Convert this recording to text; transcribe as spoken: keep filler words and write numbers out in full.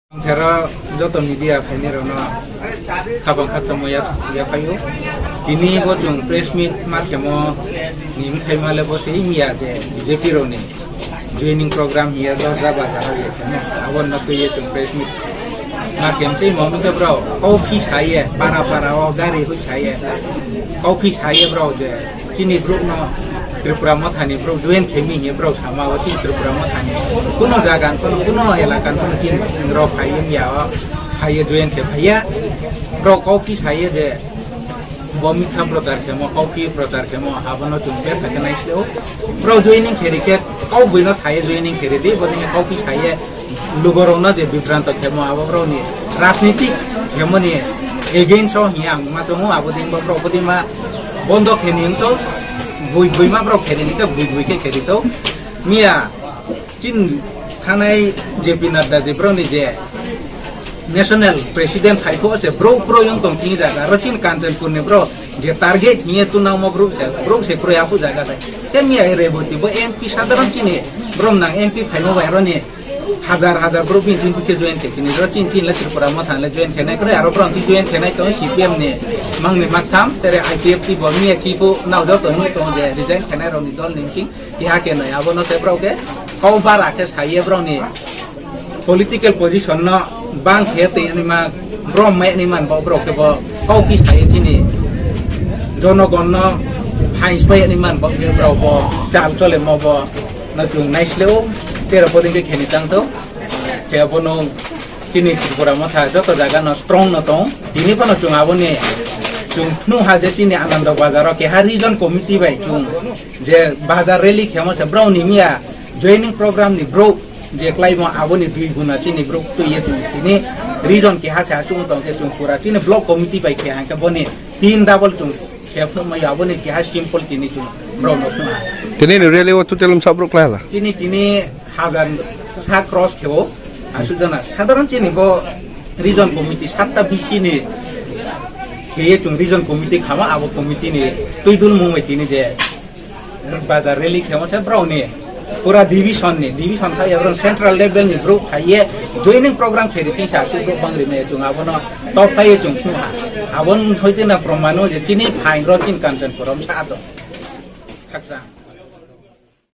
Thero joto media phainai rokno khapang khakchangma ya, ya phaio. Tini bo chwng press meet ma khemo ni wngkhaima le bo se wngya je B J P rokni joining program hiya Lorja Bazar o ye khemo. Abo no twiwi chwng press meet ma khem se mo wngkhe bro kau phi saye para para o gari hui saye kau phi saye bro je chini brouh no Tripura Motha ni brouh join khe mi hiye brouh sama o chini Tripura Motha ni kuno jaga ni kuno, kuno elaka ni kuno chini rok phaiye miya o phaiye join khe phaiya. Brouh kau phi saye je bo mitha prochar khemo, kau phi prochar khemo, abono chwng betha khe nai se o. Brouh joining khe ri khe kau bui no saye joining khe ri di, bo ni kau phi saye lugo rok no je bibranto khemo, abo brouh ni rajnitik khemo ni against o hiya ang ma tongo, abo ding bo brouh bo ding ma bondo khe ni wng to, bui bui ma brouh khe ri ni khe bui bui khe khe ri to. Miya chin thanai J P Nadda je brouh ni je national president hai pho se brouh brouh wng tong thing jaga ro chin Kanchanpur ni brouh je target hiye tu nang mo brouh se brouh se kroi apu jaga dai. Te miya Reboti bo M P sadharon chini brouh nang M P phaimo bai ro ni hajar hajar brouh bini tin khe join khe kini ro chin chin le Tripura Motha le join khe nai kroi aro brouh tin join khe nai to C P M ni mang ni mak tham tere I P F T bo miya ki bo nao joto ni to je resign khe nai ro ni dol ni sing. Keha khe nai abo no se brouh khe kau bara khe saye brouh ni political position no bang khe tei ani ma brouh mai ani man bo brouh khe bo kau ki saye chini jonogon no phains pai ani man bo khe brouh bo chal chole mo bo no chwng nai sle o tei ro bo ding khe kheni tang to khe bo no chini Tripura Motha joto jaga no strong no tong tini phano chwng abo ni chwng phnu ha je chini Anando Bazar o keha region committee bai chwng je bazar rally khemo se brouh ni miya joining program ni brouh je klaimo aboni dui guna chini brouh twi ye chwng tini region keha se aswk tong khe chwng pura chini block committee bai khe hangkhe boni tin double chwng khe phunukma aboni keha simple tini chwng brouh no phunukha. Tini ni rally o total wngsa brouh klai hala? Tini tini hajar sa cross kheo aswk jana sadharon chini bo region committee satta B C ni kheye chwng region committee khama abo committee ni twi dul mung bai tini je bazar rally khemo se brouh ni pura division ni division thai abron central level ni brouh phaiye joining program khe riting sa aswk brouh bang ri me chwng abono top phaiye chwng phunukha abon hoite na promano je chini phain ro tin Kanchanpur om sa to khaksa.